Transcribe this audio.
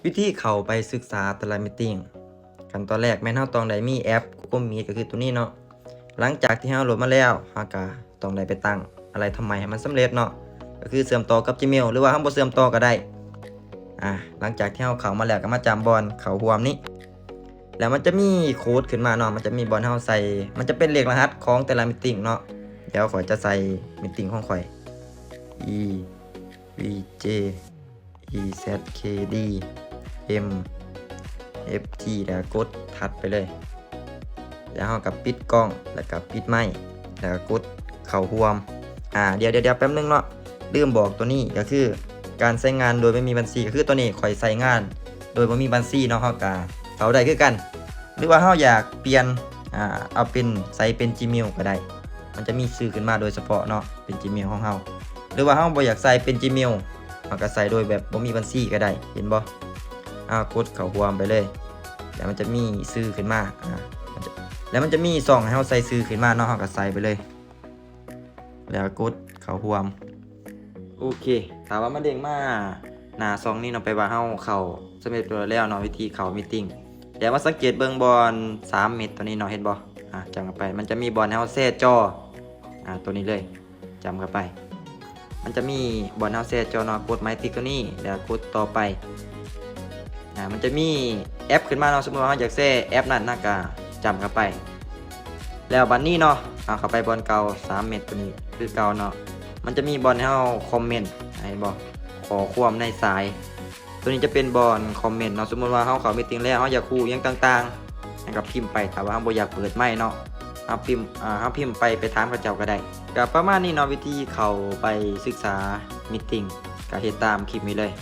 ວິທີເຂົ້າໄປສຶກສາແຕ່ລະມີຕິງ ຂັ້ນຕອນແລກແມ່ນເຮົາຕ້ອງໄດ້ມີແອັບ Google Meet ກໍຄືຕົວນີ້ເນາະ. ຫຼັງຈາກທີ່ເຮົາໂຫຼດມາແລ້ວ ເຮົາກໍຕ້ອງໄດ້ໄປຕັ້ງອາໄລທຳໄມໃຫ້ມັນສຳເລັດເນາະ ກໍຄືເຊື່ອມຕໍ່ກັບ Gmail ຫຼືວ່າເຮົາບໍ່ເຊື່ອມຕໍ່ກໍໄດ້. ອາ ຫຼັງຈາກທີ່ເຮົາເຂົ້າມາແລ້ວ ກໍມາຈ້ຳບ່ອນເຂົ້າຮ່ວມນີ້ ແລ້ວມັນຈະມີໂຄດຂຶ້ນມາເນາະ ມັນຈະມີບ່ອນເຮົາໃສ່ ມັນຈະເປັນເລກລະຫັດຂອງແຕ່ລະມີຕິງເນາະ. ດຽວຂ້ອຍຈະໃສ່ມີຕິງຂອງຂ້ອຍ E V J E Z K D M F T ແລ້ວກົດຖັດໄປເລີຍ ແລ້ວເຮົາກໍປິດກ້ອງ ແລ້ວກໍປິດໄມ ແລ້ວກໍກົດເຂົ້າຮ່ວມ. ອາ ດຽວໆໆ ແປັບໜຶ່ງເນາະ ລືມບອກ ຕົວນີ້ກໍຄືການໃຊ້ງານໂດຍບໍ່ມີບັນຊີ ກໍຄືຕົວນີ້ຂ້ອຍໃຊ້ງານໂດຍບໍ່ມີບັນຊີເນາະ ເຮົາກໍເຂົ້າໄດ້ຄືກັນ. ຫຼືວ່າເຮົາຢາກປ່ຽນ ອາ ເອົາເປັນ ໃສ່ເປັນ Gmail ກໍໄດ້ ມັນຈະມີຊື່ຂຶ້ນມາໂດຍສະເພາະເນາະ ເປັນ Gmail ຂອງເຮົາ. ຫຼືວ່າເຮົາບໍ່ຢາກໃສ່ເປັນ Gmail ເຮົາກໍໃສ່ໂດຍແບບບໍ່ມີບັນຊີກໍໄດ້ ເຫັນບໍ່? ເຮົາກົດເຂົ້າຮ່ວມໄປເລີຍ ແລ້ວມັນຈະມີຊື່ຂຶ້ນມາ ອາ ມັນຈະ ແລ້ວມັນຈະມີຊ່ອງໃຫ້ເຮົາໃສ່ຊື່ຂຶ້ນມາເນາະ ເຮົາກໍໃສ່ໄປເລີຍ ແລ້ວກົດເຂົ້າຮ່ວມ. ໂອເຄ ຖ້າວ່າມັນເດ້ງມາໜ້າຊ່ອງນີ້ເນາະ ແປວ່າເຮົາເຂົ້າສຳເລັດໄປແລ້ວເນາະ ວິທີເຂົ້າມີຕິງ. ແລ້ວມາສັງເກດເບິ່ງບ່ອນສາມເມັດຕົວນີ້ເນາະ ເຫັນບໍ່? ອາ ຈ້ຳເຂົ້າໄປ ມັນຈະມີບ່ອນໃຫ້ເຮົາແຊຈໍ ອາ ຕົວນີ້ເລີຍ ຈ້ຳເຂົ້າໄປ ມັນຈະມີບ່ອນເຮົາແຊຈໍເນາະ ກົດໄມຕິກຕົວນີ້ ແລ້ວກົດຕໍ່ໄປ. ອາ ມັນຈະມີແອັບຂຶ້ນມາເນາະ ສົມມຸດວ່າເຮົາຢາກແຊແອັບນັ້ນ ເຮົາກໍຈ້ຳເຂົ້າໄປ. ແລ້ວບັດນີ້ເນາະ ເຮົາເຂົ້າໄປບ່ອນເກົ່າ ສາມເມັດຕົວນີ້ຄືເກົ່າເນາະ ມັນຈະມີບ່ອນໃຫ້ເຮົາຄອມເມັນ ເຫັນບໍ່? ຂໍ້ຄວາມໃນສາຍ ຕົວນີ້ຈະເປັນບ່ອນຄອມເມັນເນາະ ສົມມຸດວ່າເຮົາເຂົ້າມີຕິງແລ້ວ ເຮົາຢາກຮູ້ຫຍັງຕ່າງໆ ເຮົາກໍພິມໄປ ຖ້າວ່າເຮົາບໍ່ຢາກເປີດໄມເນາະ ເຮົາພິມ ອາ ເຮົາພິມໄປ ໄປຖາມເຂົາເຈົ້າກໍໄດ້. ກໍປະມານນີ້ເນາະ ວິທີເຂົ້າໄປສຶກສາມີຕິງ ກໍເຮັດຕາມຄລິບນີ້ເລີຍ.